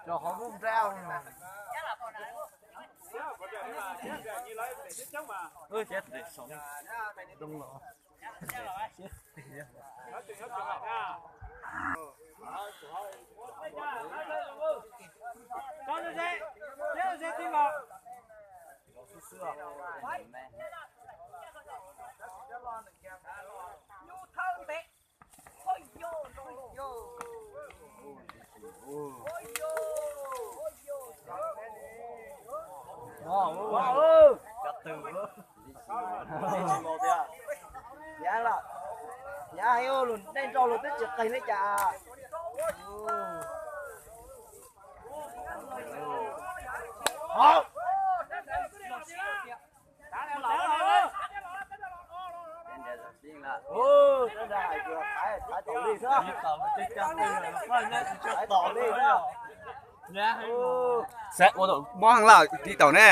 Rau qhov nplooj nrab. Yav heev, lus neej nraug lus twb tsis qeeg li cas. Xav ua tau mob heev lawm, tiv taum ne.